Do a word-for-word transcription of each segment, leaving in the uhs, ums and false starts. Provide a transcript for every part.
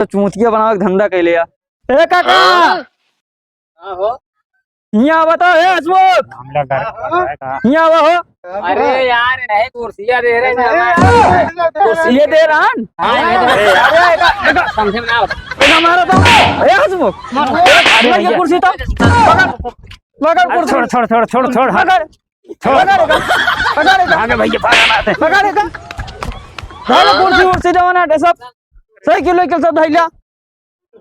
तो चूतिया बनावे के धंधा कैले या। ए काका! हाँ? हाँ हो। हियाँ आवा तो, ए हसमुख! मामला घर का है का? हियाँ आवा हो। अरे यार, नहीं कुर्सियाँ दे रहे हैं हमारे। कुर्सी ये दे रहा है? हाँ, ये दे रहे हैं। अरे, एका, एका, समझे में ना आवत। एका मारा तो। ए हसमुख! मारो। अरे भैया। कुर्सी तो। पकड़, पकड़ अरे कुर्सी। छोड़, छोड़, छोड़, छोड़, छोड़, हाँ। पकड़। छोड़। पकड़ एका, पकड़ एका। आगे भैया, भागा ना दे। पकड़ एका। धइला कुर्सी उर्सी जवन आटे सब। साइकिल वाइकिल सब धइला।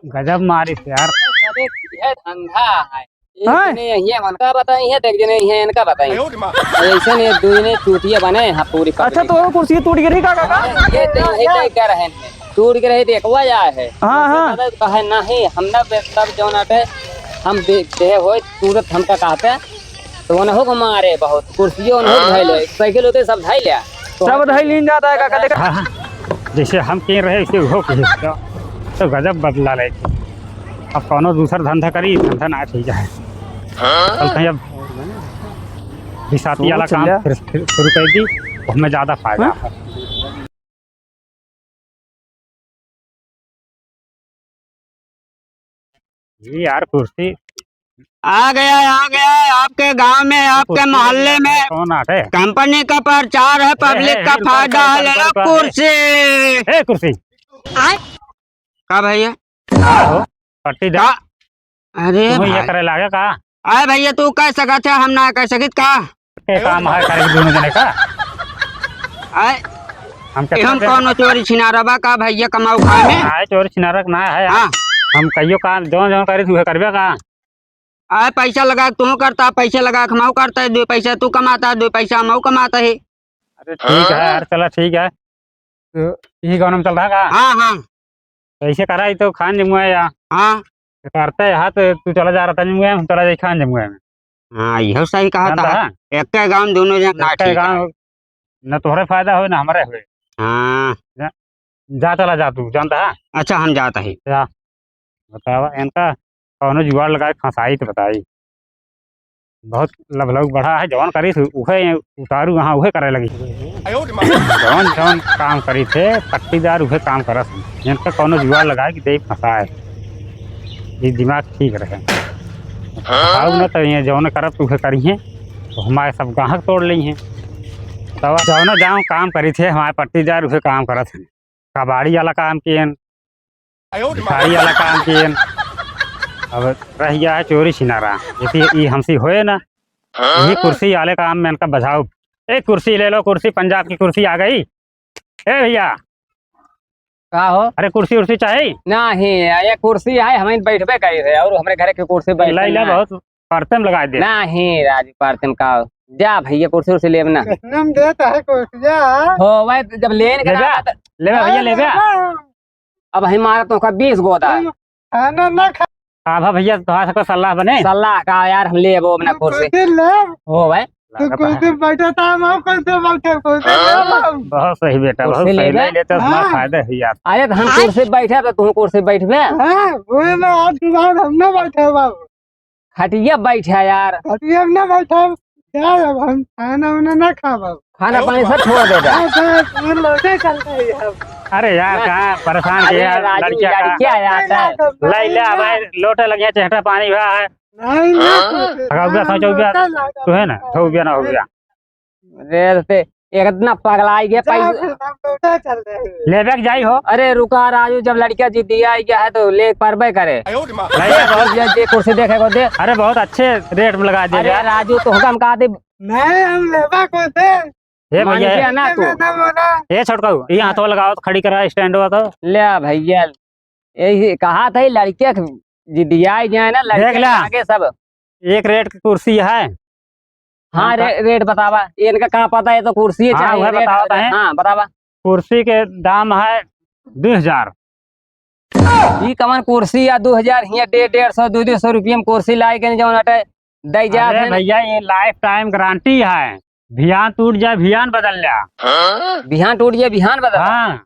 गजब मारिस यार। अरे, यह धंधा है। एक हाँ? जने यही है, उनका बताई है, तो एक जने यही है, इनका बताई। अरे, ऐसे नहीं, दो जने चूतिया बने हैं पूरी अच्छा, public। तो वो कुर्सी टूट गई का, काका? ये तो यही तय कर रहे हैं। टूट के रहे, देखवा जाए है। हाँ, हाँ। कहे नहीं, हम ना बे-, तब जौन आटे, हम दे, देहे होए, तुरंत हमका कहते, तो उन्हों को मारे बहुत, कुर्सियों उन्हों को धइले, साइकिल होते सब धइले। तो सब धइलीन जाता है, काका, देखा। हाँ, हाँ। जैसे हम कह रहे, वैसे हो कहे। तो, तो गजब बदला ले। अब कौनो दूसर धंधा करी, धंधा ना ठीक है। चलते हैं अब बिसाती वाला सोच काम लिया। फिर, फिर शुरू कर दी, उसमें ज्यादा फायदा हाँ? है। जी यार, कुर्सी। आ गया, आ गया, आपके गांव में, आपके कुर्सी मोहल्ले में कौन आ गए? कंपनी का प्रचार है, ए, पब्लिक ए, का ए, फायदा है, ले लो कुर्सी। ए, कुर्सी। का भैया? का हो? पट्टी दे। का? अरे तुम्हें ये भाई। करे लागे का? अरे भैया, तू कह सकत है, हम ना कह सकित का? के काम है करे दोनों जने का? आए, हम ए, कितना हम दे- कौनो चोरी छिनारा बा का भैया, कमाऊ खाए में? आए, चोरी छिनारा के ना है। हाँ। हम कहियो काम जौन जौन करी, तू करबे का? आए, पैसा लगा के तू करता, पैसा लगा के हम करता है, दो पैसा तू कमाता है, दो पैसा हम कमाता है। अरे ठीक है यार, चला ठीक है। तो यही गाँव में चल रहा का? हाँ, हाँ। तो ऐसे करा ही तो खान जमुआ या। हाँ। तो करते हाथ तू चला जा रहा था जमुआ में, हम चला जाए खान जमुआ में। हाँ, यह सही कहा जानता था। है? एक के गाँव दोनों जन ना एक के ठीक है। गाँव न तोहरे फायदा होए, न हमरे होए। हाँ। जा, जा चला जा तू, जानता है? अच्छा, हम जाता है। जा। बतावा, इनका कौनो जुगाड़ लगाए फंसाई तो बताई। बहुत लभलऊ बढ़ा है, जौन करी थी, उहे उतारू वहाँ उहे करे लगी। जौन, जौन काम करी थे, पट्टीदार उहे काम करत हैं। इनका कौनो जुगाड़ लगाए कि दे फंसाए। ये दिमाग ठीक रहे। फंसाऊ ना तो ये जौन करब तो उहे करी हैं, तो हमारे सब गाहक तोड़ ली हैं। तब जौन जौन काम करी थे, हमारे पट्टीदार उहे काम करत हैं। कबाड़ी वाला काम कियन, भिखारी वाला काम कियन। अब रह गया है चोरी छिनारा। यदि ई हमसे होए ना, ये कुर्सी वाले काम में इनका बजाओ। एक कुर्सी ले लो, कुर्सी पंजाब की कुर्सी आ गई। ए भैया। का हो? अरे कुर्सी उर्सी चाही? नहीं, ये कुर्सी है, हम बैठबे करी रहे और हमरे घरे के कुर्सी बैठे ले ले, ना। बहुत परते में लगा दे। नहीं राजू, परते में का? जा भैया, कुर्सी उर्सी लेब ना। कितने में देता है कुर्सिया? हो, वह जब लेन के लेबे? ना, लेबे भैया, हाँ, लेबे? लेबे। अब हम मारा तो का बीस गोदा। हम खाना ना खा। आभा भैया, तोहार सबका सलाह बने? सलाह का यार, हम लेबो अपना तू कुर्सी। कुर्सी ले। हो भाई। तू लागत कुर्सी है। बैठे था, हम कुर्सी बैठे, कुर्सी ले हम। बहुत सही बेटा, बहुत कुर्सी सही। लेबे? ले लेते, हमारा हाँ। फायदा है यार। अरे तो हम हाँ। कुर्सी बैठे तो तू कुर्सी बैठबे? हाँ, वही में आज के बाद हम ना बैठे बाबू। खटिया बैठा यार। खटिया में ना बैठब, क्या अब हम खाना उना ना खाब अब। खाना पानी सब छोड़ देबे। हाँ, बस, हम लौटे चलते हैं अब। अरे यार, ना। कहाँ परेशान अरे किया यार, राजू, लड़किया का? लड़किया यार, आता है। ले ले, भाई, लोटे लगे, चेहटा पानी भा है। नहीं, नहीं, हाँ? कुछ नहीं। अगर उबिया हम सोचो, उबिया, लौटे लगा। तू है ना, हो उबिया ना हो उबिया। रे, ते एक इतना पगलाई गया जा, पैसा। फिर हम लौटे चल रहे हैं। लेबे के जाई हो। अरे रुका राजू, जब लड़किया जिद्दिया आई गया है तो ले परबे करे। ले बहुत ये, ये कुर्सी देखे को दे। अरे बहुत अच्छे रेट में लगा दे अरे यार। राजू, तो हुकम का दे। नहीं, हम लेबा को दे। हे भैया, मानते ना तू। ना बोला। ए छोटका, ये हाथवा लगाओ तो, खड़ी करा स्टैंड हुआ तो। ले भैया, यही कहा था, लड़के जिद्दिया जाए ना, लड़के देख ला। आगे सब। एक रेट की कुर्सी है। हाँ, हाँ, रे-, रेट बतावा। ये इनका का पता है, तो कुर्सी हाँ, चाहे, वह रेट बतावा बताए। हाँ, बतावा। कुर्सी के दाम है दो हजार। ई कवन कुर्सी या दो हजार, हियाँ डेढ़, डेढ़ सौ, दो, दो सौ रुपये में कुर्सी लाए के जौन अटे, दे जा अरे फिर। भैया, ये लाइफ टाइम गारंटी है, भियान टूट जाए, भियान बदल जा। भियान टूट जाए, भियान बदल। हाँ।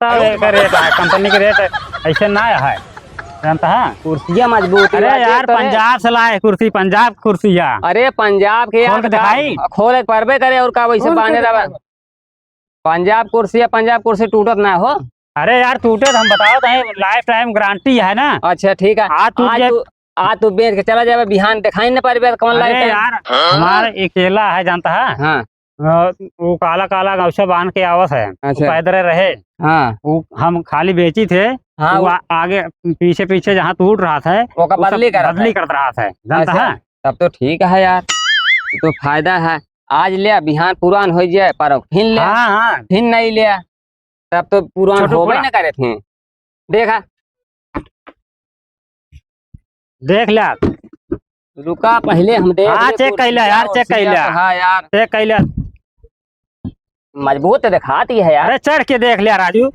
तब एकर रेट है, कंपनी के रेट ऐसे ना है, जानता है? कुर्सिया मजबूत अरे है, यार, तो है। पंजाब से लाए कुर्सी, पंजाब कुर्सिया। अरे पंजाब के खोल यार के का दिखाई? खोल के परबे करे और का वैसे खोल के बांधे रहा। दिखाई। पंजाब कुर्सिया, पंजाब कुर्सी टूटत ना हो। अरे यार, टूटे तो हम बताओ तो हैं, lifetime guarantee है ना। अच्छा, ठीक है। आज टूट आज जाए। तू, आज तू बेच के चला जाबे, बिहान देखाई न पाबे, कौन अरे lifetime? यार, हाँ? हमारा अकेला है, जानता है? हाँ। अ, वो काला काला गमछा बांध के आवत है, वो अच्छा। पैदल रहे। हाँ। वो हम खाली बेची थे, हाँ, वो वो आ-, आगे पीछे पीछे जहाँ टूट रहा था, ओका वो सब बदली करत बदली है। करत रहा था, जानता अच्छा, है? तब तो ठीक है यार, तो फायदा है। आज ले, बिहान पुरान हो जाए, पर फिन ले, हाँ, हाँ। फिन नहीं ले, तब तो पुरान छोटू होबे पूरा। न करे थे। देखा, देख ले आप। रुका, पहले हम देख हाँ, ले check कुर्सी कैला यार, और check सीट कैला। हाँ यार। Check कैला। मजबूत तो दिखाती है यार। अरे चढ़ के देख ले राजू।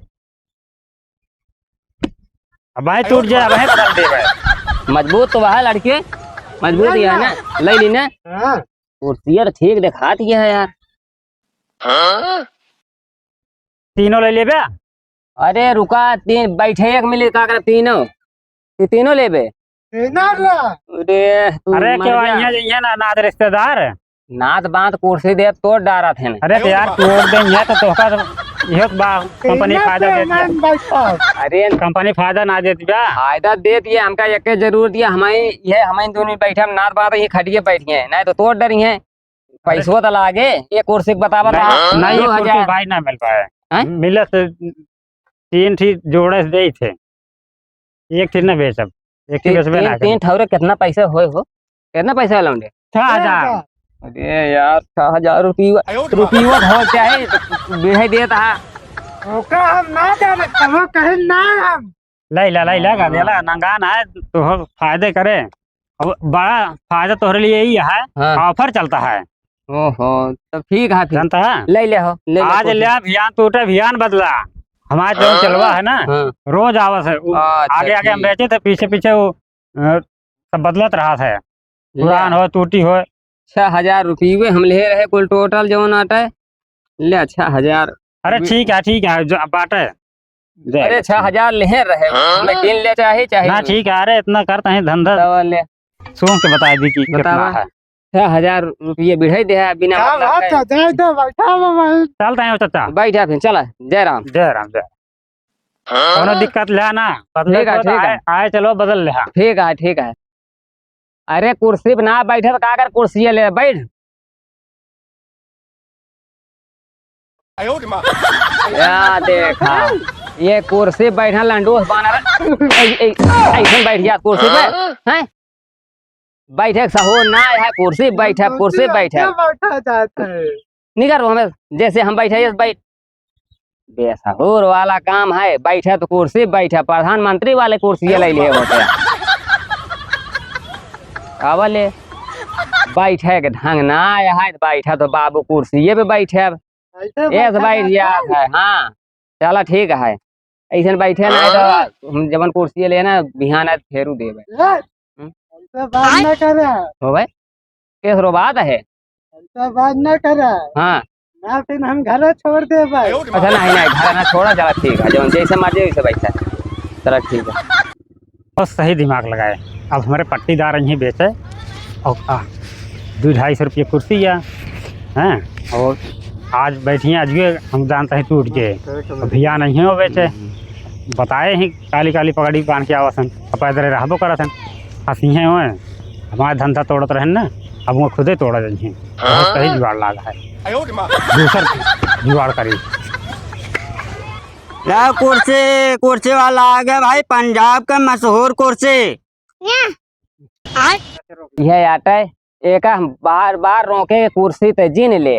अब भाई टूट जाए, अब भाई बदल दे भाई। मजबूत तो वह लड़के, मजबूत ही है ना, ले ली ना। हाँ। कुर्सिया तो ठीक दिखाती है यार। हाँ? तीनों ले लेबे? अरे रुका, तीन बैठे एक मिनट, का करे तीनों? ये तीनों लेबे? तीनों ला। अरे तू अरे मर क्यों जा। यहाँ, यहाँ ना, नात रिश्तेदार? नात बात कुर्सी दे तोड़ डारा थे ना। अरे तो यार तोड़ दे, यहाँ तो तोहका तो, यह तो बा, कंपनी तीनों फायदा पे देती है। मन बैठा। अरे कंपनी फायदा ना देती बा। फायदा देती है, हमका एक जरूरत है, हमारी ये, हमारी दोनों बैठे, हम नात बात ये खटिए बैठ गए, नहीं तो तोड़ डरी है। पैसवा तो लागे, ये कुर्सी के बतावा था, नहीं, नहीं, ये दो कुर्सी हजार। भाई ना मिल पाए। हैं? मिले तो तीन ठी जोड़े से देई थे, एक ठी ना बेचब, एक ठी तीन, बेचबे तीन, ना तीन करी। ठौरे कितना पैसा होए हो? कितना पैसा लौंडे? छह हजार। अरे यार, छह हजार रुपया, रुपया हो चाहे, बिढ़े देत हा। ओका हम ना जाने, तब कहे ना हम। लैला, लैला, हाँ। गदेला, नंगान है, तो हो फायदे करे। अब बड़ा फायदा तोहरे लिए ही है, हाँ। Offer चलता है। ओहो, तब ठीक है फिर। जानता है? ले ले हो, ले ले आज कोशिश। ले, भियान टूटे, भियान बदला। हमारे जो हाँ। चलवा है ना, हाँ। रोज आवत है। वो अच्छा, आगे, आगे हम ठीक। बेचे थे, पीछे, पीछे वो, अ, सब बदलत रहा था। ले। पुरान हो, टूटी हो। छह हजार रुपये हम ले रहे कुल total जौन आटे। ले, छह हजार। अरे, ठीक है, ठीक है, जो बाटे। जय अरे, लक्ष्मी। छह हजार लेहे रहे, हाँ? मैं तीन ले चाहे, चाहे ना, नहीं। ठीक है, अरे, इतना करता है धंधा। तब ले। सुन के बता दी कि कितना बतावा। है। छह हजार रुपये बिढ़ाई दे है, बिना क्या मतलब बात के। है, दे दो, बैठा बाबा। चलता है चाचा। बैठा फिर, चला, जय राम। जय राम, जय। हाँ? कोनो दिक्कत ले ना, बदले ठीक है, को तो ठीक है। आए, आए, चलो, बदल ले, हाँ। ठीक है, ठीक है। अरे, कुर्सी पे ना बैठे तो का कर, कुर्सी ले बैठ। या देखा, ये कुर्सी बैठा लंडूस बानर। ऐ-, ऐ-, ऐसन बैठ जात कुर्सी पे, हैं? बैठे के सहूर ना है, कुर्सी बैठे, कुर्सी बैठे। क्या बैठा जाता है? निकर हमें, जैसे हम बैठे, ये बैठ। बेसहूर वाला काम है, बैठे तो कुर्सी बैठे, प्रधानमंत्री वाले कुर्सी ले लिए होते। का बोले? बैठे के ढंग ना आया है, बैठे तो बाबू कुर्सी पे बैठे। ऐसे ये तो बैठा बैठ जाता गया है। है, हाँ, चला ठीक है, ऐसे बैठे ना तो हम जवन कुर्सी लेना बिहान आज फेरू देबे। ले, हम्म? ऐसे बात ना करे। हो भाई, केसरो बात है। ऐसा बात ना करा। हाँ। ना फिर हम घर छोड़ देबे। अच्छा, नहीं, नहीं, घर ना छोड़ा, चला ठीक है, जौन जैसे मर्जी वैसे बैठा। चला ठीक है। बहुत सही दिमाग लगाए। अब हमारे पट्टीदार यहीं बेचे और आ, दो ढाई सौ रुपये कुर्सी या, हैं, और आज बैठिए, आज ये हम जानते हैं टूट गए। अब भैया नहीं है वो बेचे, बताए ही काली काली पगड़ी बांध के आवत हन, अब पैदल रहबो करत हन, हंसी हैं ओए। हमार धंधा तोड़त रहेन ना, अब वो खुदे तोड़ देइहें। बहुत सही जुगाड़ लागा है। दूसर जुगाड़ करी। ला कुर्सी, कुर्सी वाला आ गया भाई, पंजाब का मशहूर कुर्सी। यह आटे, एका हम बार बार रोके कुर्सी ते जिन ले।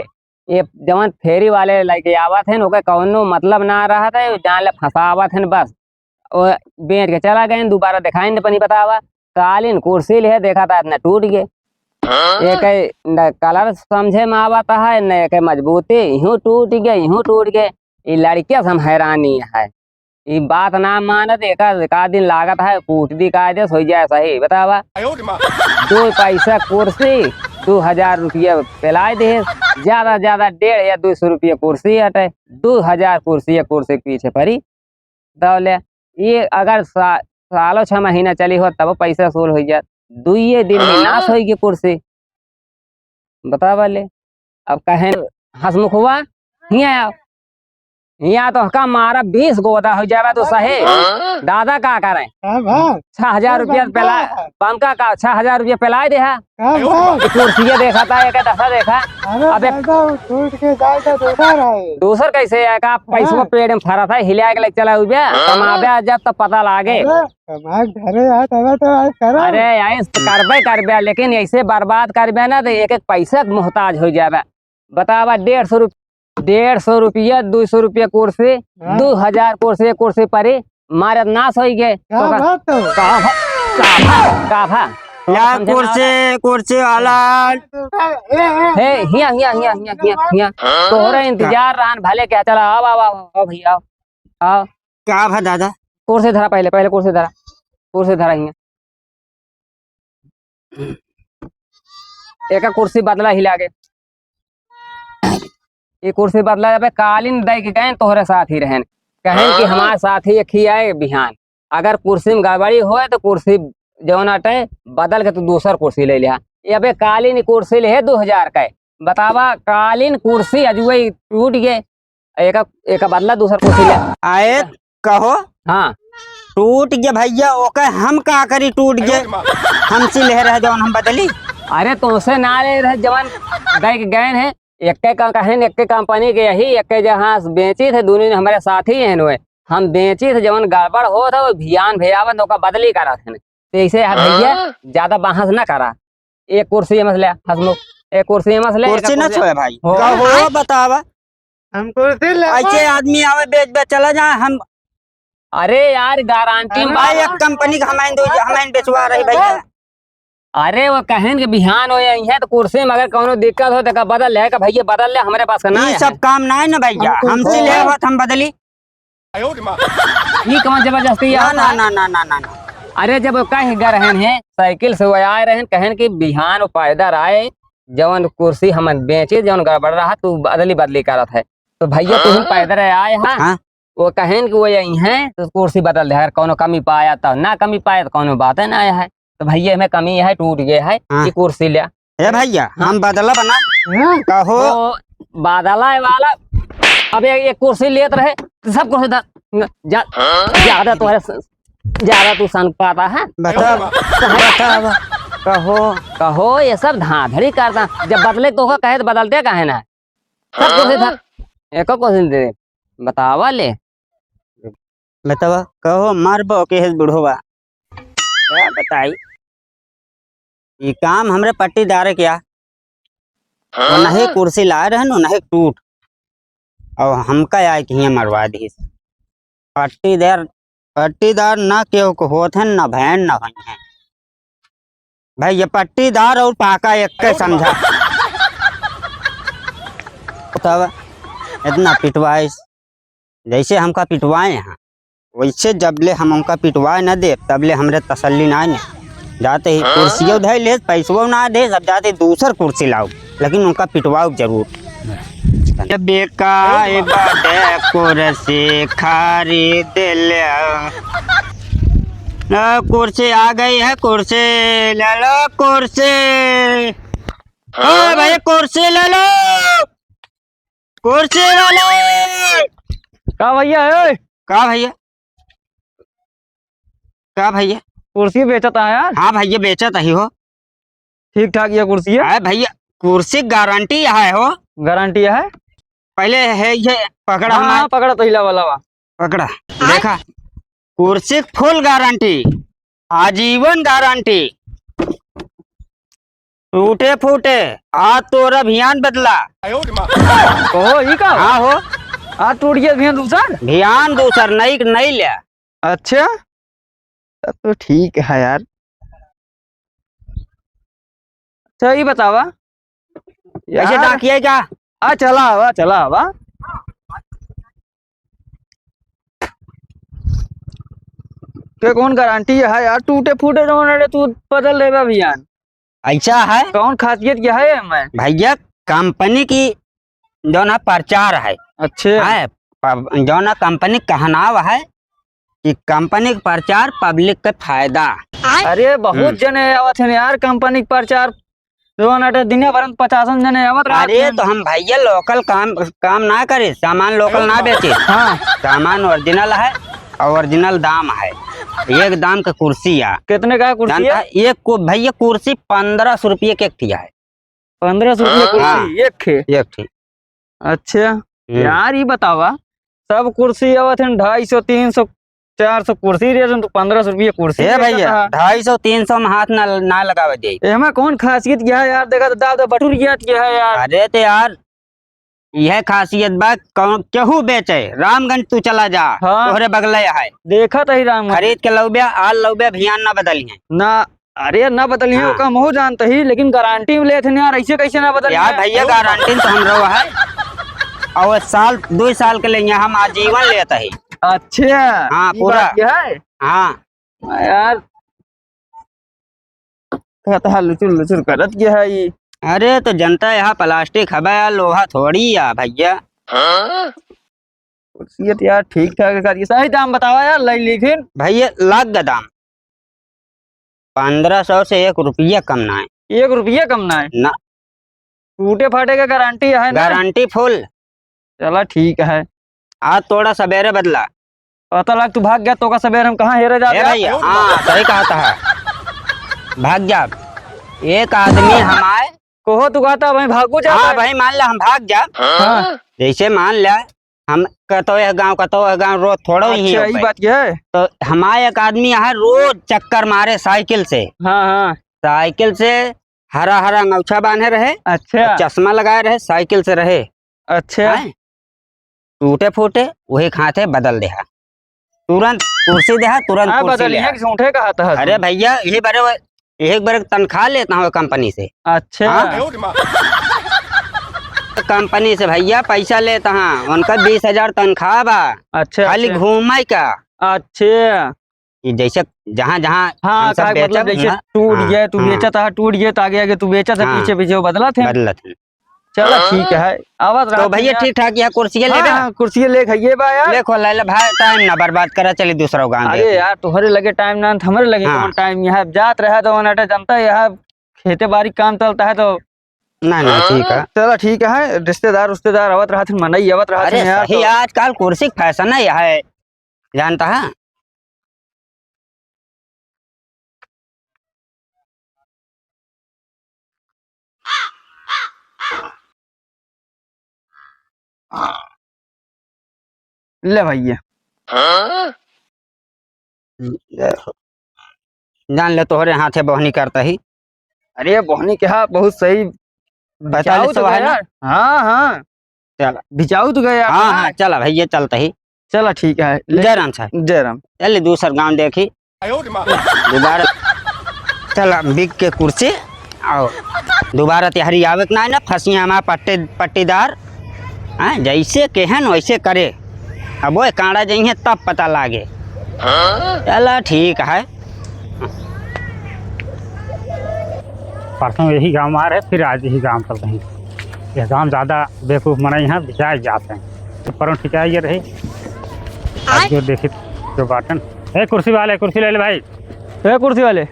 ये जवन फेरी वाले लेके आवत हैं, ओके कौनो मतलब ना रहत है, जान ले फंसावत हैं बस। ओ, बेच के चला गए, दोबारा दिखाई नहीं पनी बतावा। कालीन कुर्सी ले देखा था, इतना टूट गए। एके न colour समझे में आवत है, न एके मजबूती, यूं टूट गए, यूं टूट गए। ई लड़किया से हम हैरानी है। ई बात ना मानत, एका, एका दिन लागत है, कूट दी कायदे से हो जाए सही, बतावा। दो पैसा कुर्सी, दो हजार रुपया पिलाए दे, ज्यादा, ज्यादा डेढ़ या दो सौ रुपया कुर्सी हटे, दो हजार कुर्सी या कुर्सी के पीछे पड़ी। दौले, ये अगर सा-, सालों छह महीना चली हो, तब पैसा वसूल हो जात, दुइये दिन में नाश होई गई कुर्सी। बतावा ले, अब कहें हंसमुखवा, हियाँ आओ। हियाँ तोहका मारा बीस गोदा होइ जावे तो सहे। हाँ? दादा का करे? हाँ भा। छह हजार रुपया बमका पेला, का? बमका का छह हजार रुपया पेलाइ देहा। हाँ भा। कुर्सिया देखा था, एक दशा देखा। अरे अबे दादा, वो टूट के जाए तो दूसर है। दूसर कैसे है का? पैसवा हाँ। पेड़ में फरा था, हिला के लेके चला हुआ। हाँ। कमाबे जब तब पता लागे। अरे, कमा के घरे आ, तबे तो आज करो। अरे, ऐस करबे करबे, लेकिन ऐसे बर्बाद करबे ना, तो एक एक पैसा के मोहताज होइ जाबे। बतावा, डेढ़ सौ रुप-, डेढ़ सौ रुपया, दो सौ रुपया कुर्सी, हाँ। दो हजार कुर्सी, कुर्सी परी, मारत नाश होइ गए। का तो का-, बात तो? का भा-, का भा-, का भा? या समझे ना कुर्सी, कुर्सी वाला। ए, ए, ए, हे, हिया, हिया, हिया। हाँ। तोहरा इंतजार रहन भले क्या, चला, आओ, आओ, आओ, आओ भैया, आओ, आओ। का भा दादा? कुर्सी धरा पहले, पहले कुर्सी धरा, कुर्सी धरा हिया। एका कुर्सी बदला हिला के। ये कुर्सी बदला जाबे, कालीन दै के गए तोहरे साथ ही रहन। कहेन कि हाँ। हमारे साथ ही एक ही आए बिहान। अगर कुर्सी में गड़बड़ी होए तो कुर्सी जौन अटे बदल के तू दूसर कुर्सी ले लिहा। ये अबे कालीन कुर्सी ले है दो हजार का। बतावा, कालीन कुर्सी अजुए टूट गए। एका, एका बदला दूसर कुर्सी ले। आए कहो। हाँ। टूट गया भैया, ओके हम का करी, टूट गया। हम सिले रहे जौन हम बदली। अरे तोसे ना ले रहे जवन दै के गए हैं, एक्के का कहेन, एक्के कंपनी के यही, एक्के जहाँ बेची थे, दोनों ने हमारे साथ ही हैं हुए। हम बेची थे, जवन गड़बड़ हो था, वो भियान भेजावन, तो ओका बदली करा थे। तो ऐसे है भैया, हाँ? ज्यादा बहस ना करा। एक कुर्सी ये मसला, हसमुख, एक कुर्सी ये मसला, एक कुर्सी ना कुर्सी छोए भाई। हो। कहो, बतावा। हम कुर्सी ले ऐसे आदमी आवे, बेच, बेच चला जाए, हम अरे यार, गारंटी में भाई, बात एक कंपनी का हमारे दो, हमारे बेचवा रही भैया। अरे, वो कहेन कि बिहान हो यही है, तो कुर्सी में अगर कौनो दिक्कत हो, तो का बदल ले, का भैया बदल ले, हमारे पास का ना ई है। सब काम ना है ना भैया, हम हमसे कुर्सी ले आवत, हम बदली। ई कौन जबरदस्ती ना, है? ना, ना, ना, ना, ना, ना। अरे, जब वो कह गए रहन है, साइकिल से वो आए रहन, कहेन कि बिहान वो पैदल आए, जवन कुर्सी हमन बेचे, जवन गड़बड़ रहा, तू बदली बदली करत है। तो भैया, तू हम हाँ। पैदल आए, हाँ? हाँ। वो कहेन कि वो यही हैं, तो कुर्सी बदल दे, अगर कौनो कमी पाया तो ना, कमी पाया तो कौनो बात है ना आया है। तो भैया, हमें कमी है, टूट गया है, हाँ। ये कुर्सी ले। ए भैया, हाँ। हम बदला बना। हाँ। कहो। तो बदला वाला, अब ये, ये कुर्सी लेत रहे, तो सब कुर्सी धर, जा, हाँ। ज्यादा तोहरे स-, ज्यादा तू सन पाता है। बता, बता, बता। कहो, कहो, ये सब धांधली करता। जब बदले तो कहे तो बदलते काहे ना? सब कुर्सी धर। हाँ। एको कुर्सी दे। बतावा ले। बतावा, कहो, मार बो के है बुढ़वा। क्या बताई? ये काम हमरे पट्टीदार के आ। हाँ? उन्हें कुर्सी लाए रहन, उन्हें टूट। और हमका आए कि हियाँ मरवा दी। पट्टीदार, पट्टीदार ना केहू को होत हैं, ना भैन, ना होई हैं। भाई, ये पट्टीदार और पाका एक के समझा। तब इतना पिटवाइस, जैसे हमका पिटवाए हैं, वैसे जब ले हम उनका पिटवाए न दे, तब ले हमरे तसल्ली ना ने। जाते ही कुर्सियों धै ले, पैसों ना दे, सब जाते दूसर कुर्सी लाओ, लेकिन उनका पिटवाओ जरूर। ये बेकार बाटे कुर्सी खरीद ले। लो, कुर्सी आ गई है, कुर्सी ले लो, कुर्सी। ओ भाई, कुर्सी ले लो, कुर्सी वाले। का भैया है? का भैया? का भैया? कुर्सी बेचत है यार। हाँ भैया, बेचत ही हो। ठीक ठाक ये कुर्सी है। है भैया, कुर्सी गारंटी है हो। गारंटी है? पहले है ये पकड़ा हाँ, हमारे। हाँ, पकड़ा तो हिला वाला वा। पकड़ा, देखा, कुर्सी फुल गारंटी, आजीवन गारंटी। टूटे फूटे, आज तोरा भियान बदला। ओहो, ई का? हाँ हो। आज टूट गया भियान दूसर? भियान दूसर, नई, नई ले। अच्छा, तब तो ठीक है यार। अच्छा, ई बतावा। ऐसे यार। डाकिया का? आ, चला आवा, चला आवा। के कौन गारंटी है यार, टूटे फूटे जौन अरे तू बदल देबा भियान। ऐसा है। कौन खासियत क्या है एमे? भैया, कंपनी की जौन है प्रचार है। अच्छे। है, पब-, जौन है कंपनी कहनाव है कि कंपनी के प्रचार पब्लिक के फायदा। अरे बहुत हम्म। जने आवत हैं यार कंपनी के प्रचार जौन अटे दिने भर में पचासन जने आवत रहत अरे हैं। तो हम भैया local काम, काम ना करे, सामान local ना बेचे। हाँ। सामान original है और original दाम है। एक दाम का कुर्सी है। कितने का है कुर्सी जानता है? है? एक को, भैया, कुर्सी पन्द्रह सौ रुपये के एक ठिया है। पन्द्रह सौ रुपये हाँ। कुर्सी, एक ठे? एक ठे। अच्छा, हम्म। यार, ई बतावा, सब कुर्सी आवत हैं ढाई सौ, तीन सौ, चार सौ कुर्सी रे, तू पन्द्रह सौ रुपये कुर्सी ए बेचत भैया, हा। ढाई सौ, तीन सौ में हाथ ना, ना लगावे दे। एमा कौन खासियत क्या है यार? देखा तो दाब दाब बटुर गया क्या है यार? अरे तो यार, यह खासियत बा, कौन, केहू बेचे, रामगंज तू चला जा, हाँ। तोहरे बगले है। देखा तो ही रामगंज। खरीद के लौबे, आल लौबे, भियान ना बदलिहैं। ना, अरे, ना बदलिहैं, हाँ। ओका हमहू जानत ही, लेकिन गारंटी में लेत हन यार, ऐसे कैसे ना बदलिहैं? यार भैया, गारंटी तो हमरो है, और साल, दो साल के लिए हम आजीवन लेत ही। अच्छा, हाँ, ई पूरा। बात ये है? हाँ। हाँ यार, कहत हा लुचुर लुचुर करत क्या है ई? अरे, तो जनता यहाँ प्लास्टिक हवा यार, लोहा थोड़ी है भैया। हाँ? कुर्सी तो यार ठीक ठाक है, सही दाम बतावा यार, ले ली फिर। भैया, लाग गा दाम, पन्द्रह सौ से एक रुपया कम ना है। एक रुपया कम ना है? ना। टूटे फाटे के गारंटी है ना? गारंटी फुल। चला ठीक है। आज तोड़ा, सबेरे बदला। पता लग तू भाग गया तो का सबेरे हम कहाँ हेरे जात ए यार? भैया, हाँ, सही कहत हा। भाग जा। एक आदमी हमारे कहो तू कहता भाई भागो जा हाँ भाई। भाई, मान ला हम भाग जा। हाँ। जैसे मान ला हम कतो यह गाँव, कतो यह गाँव, रोज थोड़ो ही अच्छा, हो ई भाई। बात ये है। तो हमारे एक आदमी है, रोज चक्कर मारे साइकिल से। हाँ, हाँ। साइकिल से हरा हरा अंगौछा बांधे रहे, अच्छा। चश्मा लगाए रहे, साइकिल से रहे। अच्छा। हैं? टूटे फूटे, वही खाते बदल देहा, तुरंत कुर्सी देहा, तुरंत हाँ, कुर्सी बदल लेहा। यहाँ झूठे कहा था अरे तू। भैया, यही बरे, यही बरे तनख्वाह लेता हूँ कंपनी से। अच्छा। हाँ? कंपनी से भैया पैसा लेता हूँ, उनका बीस हजार तनख्वाह बा। अच्छा, खाली अच्छा। घूमे का। अच्छा। कि जैसे जहाँ, जहाँ हाँ, हम सब कहे के मतलब बेचब, जैसे ना? टूट हाँ, गए, तू हाँ। बेचत है, टूट गए, तो आगे, आगे तू बेचत है, हाँ। पीछे, पीछे वो बदलत है। बदलत है। चला, हाँ। ठीक है, आवत तो रहत भैया, है। ठीक ठाक, यहाँ कुर्सी ले हाँ, लेबे? हाँ, कुर्सी ले खाइए बा यार। ले खो, ले ले भाई, टाइम ना बर्बाद करा, चली दूसरा गाँव अरे देखी। यार, तोहरे लगे टाइम ना, हमरे लगे हाँ। कौन टाइम? यहाँ जात रहा तो वनाटे जनता, यहाँ खेते बाड़ी काम चलता है तो ना, ना, ठीक है। चला, ठीक है, रिश्तेदार, उश्तेदार आवत रहत हैं, मनई आवत रहत अरे हैं यार, सही, तो आजकल कुर्सी के फैशन है, यह है, जानता है? ले भैया। जान ले, तोहरे हाथे बोहनी करता ही। अरे, बोहनी क्या, बहुत सही। पैंतालीस सौ है ना? हाँ, हाँ। चला। भिजाऊ तो गया हाँ, अपना। हाँ, चला भैया, चलता ही। चला, ठीक है। ले। जय राम साहब। जय राम। चल, दूसर गाँव देखी। दोबारा चला, बिक के कुर्सी, आओ। दोबारा तिहारी आवे के ना, ना, फंसिया हमार पट्टे, पट्टीदार। हाँ, जैसे कहेन वैसे करे। अब वो कांड़ा जइहें तब पता लागे। चला, ठीक है। परसों यही गाँव आ रहे, फिर आज यही गाँव चल रहे हैं। यह गाँव ज्यादा बेवकूफ मनई हैं, बिचार जात हैं। तो परम ठिकाई ये रही। आज जो देखित जो बाटन। ए, कुर्सी वाले, कुर्सी ले ले भाई। ए, कुर्सी वाले।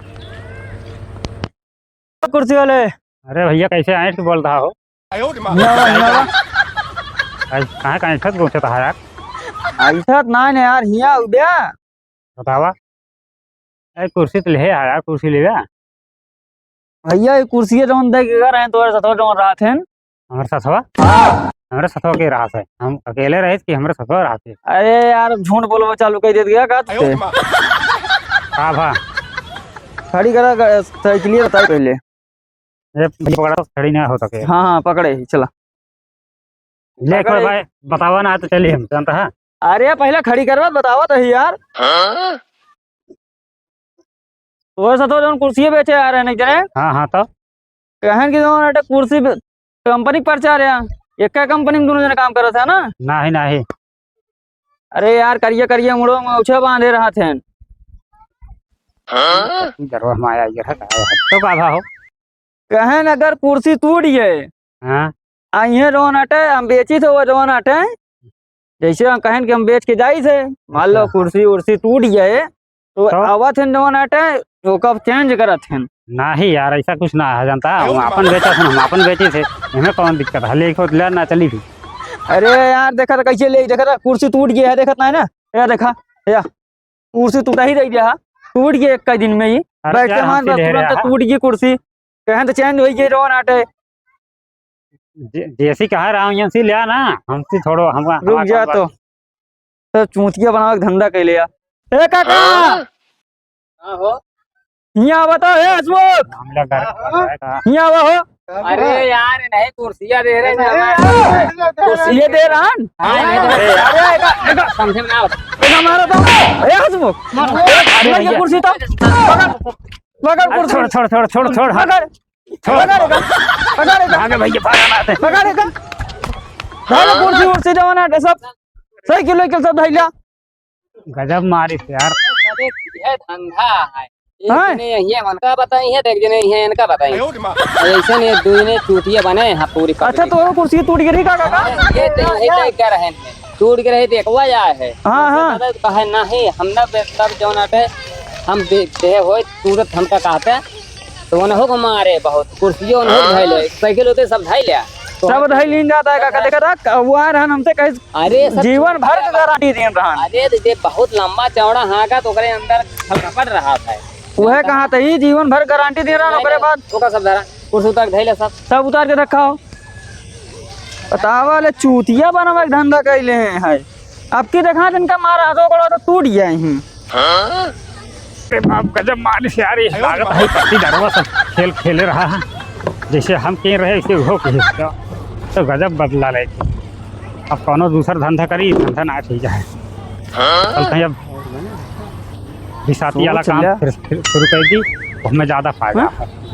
कुर्सी वाले। अरे भैया, कैसे ऐंठ के बोल रहा हो? हियाँ आवा, हियाँ आवा। आज कहाँ का ऐंठत गोचत है यार? ऐसा ना, ना यार, हियाँ उद्या। बतावा। ए, कुर्सी तो ले आ यार, कुर्सी लेवा। भैया, ये कुर्सी जौन दे के रहे हैं, तोरे साथ जौन रहत हैं। हमरे साथवा? हाँ। हमरे साथवा के रहत है? हम अकेले रहित कि हमरे साथवा रहत है? अरे यार, झूठ बोलबा चालू कर देत गया का तुझे? का भा? खड़ी करा ग-, साइकिलिया बताई पहले। ए, पकड़ा तो खड़ी ना हो सके। हाँ, हाँ, पकड़े ही, चला। ले, एक बार पकड़े। भाई, बतावा ना तो चलिए हम, जानता है? अरे, पहले खड़ी करवा, बतावा तो ही यार। हाँ? तोरे साथ जौन कुर्सी बेचे आ रहे हैं, एक जने। हाँ, हाँ, तो? कहन कि जौन अटे कुर्सी बे-, कंपनी के प्रचार है। एक कंपनी में दोनों जने काम करत है ना? नहीं, नहीं। अरे यार, करिया, करिया मुड़ो में उछे बांधे रहत हैं। हाँ? गरवा में आया, ये रहा, आया है। तो का भा हो? कहन अगर कुर्सी टूट गए, हाँ। आ इहे जौन अटे, हम बेची थे वो जौन अटे, जैसे हम कहन कि हम बेच के जाई थे, मान लो अच्छा। कुर्सी उर्सी टूट गए, तो तो? आवत हन जवन आटे, ओका change करत हन। नाही यार, ऐसा कुछ ना है, जानता है, हम आपन बेचत हन, हम आपन बेची थे, एमे कौन दिक्कत है, ले खुद ले ना चली थी। अरे यार, देखा था कैसे ले, देखा था कुर्सी टूट गया है, देखत ना है ना, या देखा, या कुर्सी टूटा ही रह गया है, टूट गया एक का दिन में ही, अरे बैठते यार, मान हमसे ले तुरंत रहा है। टूट गई कुर्सी, कहें तो change हो गई जवन आटे। जे-, जैसी कहा रहा हूँ, यंसी ले आ ना, हमसे थोड़ो, हम, रुक हम जा तो। सब चूतिया बनावे के धंधा कैले या। ए काका! हाँ? हाँ हो। हियाँ आवा तो, ए हसमुख! मामला गर्म कर रहा है का? हियाँ आवा हो। अरे यार, नहीं कुर्सिया दे रहे हैं, हमारे कुर्सी ये दे रहा है? हाँ, नहीं दे रहे। अरे, एका, एका, समझे में ना आवत। एका मारो तो। ए हसमुख! मारो। अरे ये भैया। कुर्सी तो। पकड़, पकड़ अरे कुर्सी। छोड़, छोड़, छोड़, छोड़, छोड़, हट। पकड़। छोड़। पकड़ एका, पकड़ एका। भागे भैया, भागा ना ते। पकड़ एका। भागे कुर्सी उर्सी जवन है, सब साइकिल वाइकिल सब धइला। गजब मारिस यार। अरे, ये धंधा है। एक हैं? जने यही है, उनका बताई है, तो एक जने यही है, इनका बताई। ऐसे नहीं, दो जने चूतिया बने हैं पूरी अच्छा, पब्लिक। तो वो कुर्सी टूट गिरी का, काका? ये तो यही तो कर रहे हैं। टूट के रहे, देखवा जाए है। हाँ, हाँ। दादा कहे, "नहीं, हम ना बे-, तब जौन आटे, हम दे, देहे होए, तुरंत हमका कहते।" तो उन्हों को मारे बहुत, कुर्सियों उन्हों को धइले, साइकिल होते सब धइले। तो सब धइलीन जाता है, काका, देखा था, क-, वो आ रहन हमसे कहे, अरे, सब जीवन भर का गारंटी देन रहन। अरे, दे, दे, बहुत लंबा चौड़ा हाँका, तो ओकरे अंदर छलकपट रहा था। वह कहा था, "ई जीवन भर गारंटी दे रहा, नहीं, ओकरे नहीं, बाद।" ओका सब धरा, कुर्सी उतार के धइले सब। सब उतार के रखा हो। बतावा ले, चूतिया बनवा के धंधा कैले हैं, है। अब की देखा, इनका मारा हाथों को तो टूट गया ही। अरे बाप, गजब मालिश यार, ये लागत है पट्टी डरवा सब खेल खेले रहा है। जैसे हम कहीं रहे, वैसे वो कहीं। तो गजब बदला ले। अब कौनो दूसर धंधा करी, धंधा ना ठीक है। चलते हैं अब बिसाती वाला सोच काम लिया। फिर, फिर शुरू कर दी, उसमें ज्यादा फायदा हाँ? है।